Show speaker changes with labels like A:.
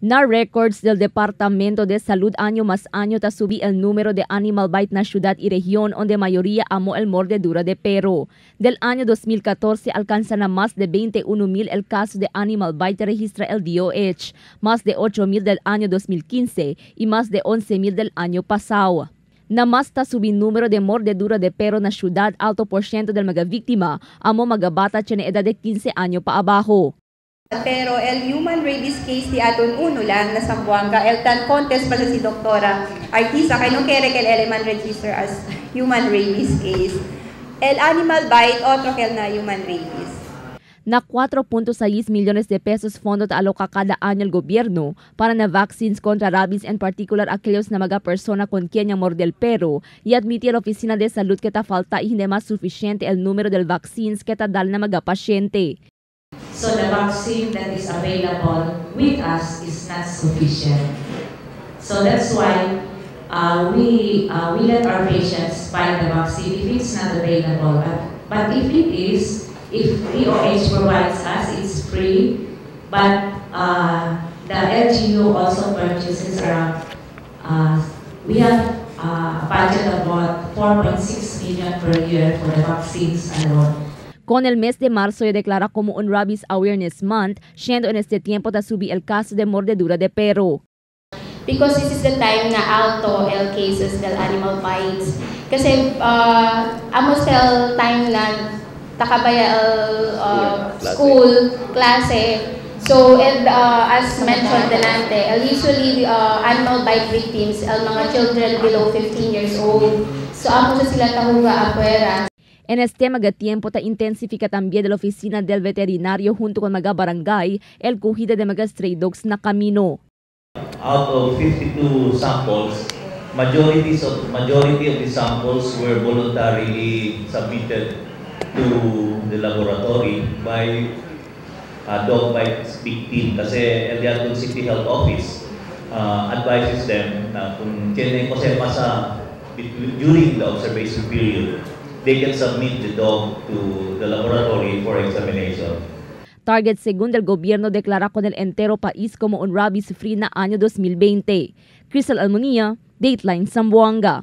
A: Na records del Departamento de Salud año más año ta subi el número de animal bite na ciudad y región donde mayoría amo el mordedura de perro. Del año 2014 alcanza na más de 21,000 el caso de animal bite registra el DOH, más de 8,000 del año 2015 y más de 11,000 del año pasado. Na mas ta subi número de mordedura de perro na ciudad, alto por ciento del mga víctima amo magabata tiene edad de 15 años pa abajo.
B: Pero el human rabies case di aton uno lang na Zamboanga, el tan contest pa sa si Doktora Artisa, kay no kere que el element register as human rabies case. El animal bite, otro que el na human rabies.
A: Na 4.6 millones de pesos fondo ta aloka cada año el gobierno para na vaccines contra rabies, en particular aquellos na mga persona con quien yang morde el perro, y admite la oficina de salud que ta falta y hindi mas suficiente el número del vaccines que ta dal na mga pasyente.
C: So the vaccine that is available with us is not sufficient. So that's why we let our patients buy the vaccine if it's not available. But if it is, if DOH provides us, it's free. But the LGU also purchases around, we have a budget of about 4.6 million per year for the vaccines alone.
A: Con el mes de marzo se declara como un Rabies Awareness Month, siendo en este tiempo da subir el caso de mordedura de perro.
D: Because this is the time na alto el cases del animal bites. Kasi amos el time na takabaya el school, klase. So, and, as mentioned delante, el usually animal bite victims, el mga children below 15 years old. So, amo sa sila tahuga afuera.
A: En este mga tiempo ta intensifica también de la oficina del veterinario junto con mga barangay el cogida de mga stray dogs na camino.
E: Out of 52 samples, majority of the samples were voluntarily submitted to the laboratory by dog bite victim kasi el Diaton City Health Office advises them na kung tiene kasi pasa during the observation period, they can submit the dog to the laboratory for examination.
A: Target según del gobierno declara con el entero país como un rabies free na año 2020. Crystal Almonia, Dateline Zamboanga.